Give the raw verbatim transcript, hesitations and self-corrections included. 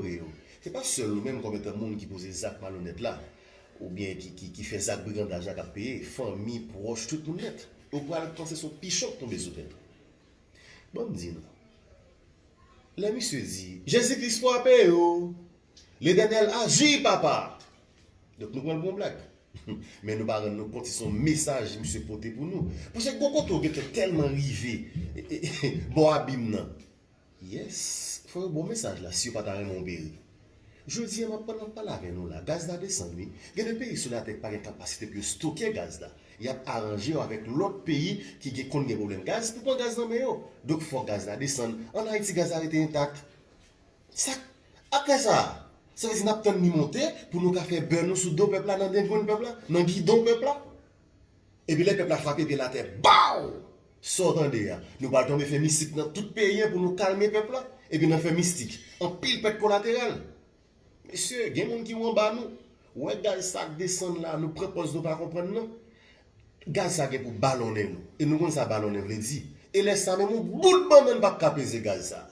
yo. Se pa sèl nou menm kòm etan moun ki poze zak malonèt la, oubyen ki, ki, ki fè zak brigandaj la k ap peye, fanmi, pwòch, tout moun nèt. Yo pral panse se yon pichon k tonbe sou tèt ou. Ban m di nou, lè misye di, Jezi Kris frape yo, Letènèl aji, papa! Donk nou pran l pou yon blag. Men nou pa rann nou kont si se yon mesaj misye pote pou nou. Paske gwo kote w gentan tèlman rive bò abim nan. Yes, fò yo ba w mesaj la si yo pa ta renmen w peri. Jodi a m ap pale avè nou la, gaz la desann wi. Gen de peyi sou latè ki pa gen kapasite pou yo stoke gaz la. Y ap aranje yo avèk lòt peyi ki gen konn gen pwoblèm gaz pou pran gaz nan men yo. Donk fò gaz la desann. Ann Ayiti gaz la rete entak. Sa, apre sa, sa vle di n ap tann li monte pou nou ka fè bè nou sou do pèp la, nan dengwenn pèp la, nan gidon pèp la. Epi lè pèp la frape pye l atè, baw! Sa w tande a? Nou pral tonbe fè mistik nan tout peyi an pou nou kalme pèp la. Epi nan fè mistik, anpil pèt kolateral. Mesye, gen moun ki ou anba nou. Ou wè gaz sa k desann la, nou pran pòz nou pa konprann nan. Gaz sa gen pou balonnen nou. E nou konn sa balonnen vle di. E lè sa menm yon bout bannann p ap ka peze gaz sa.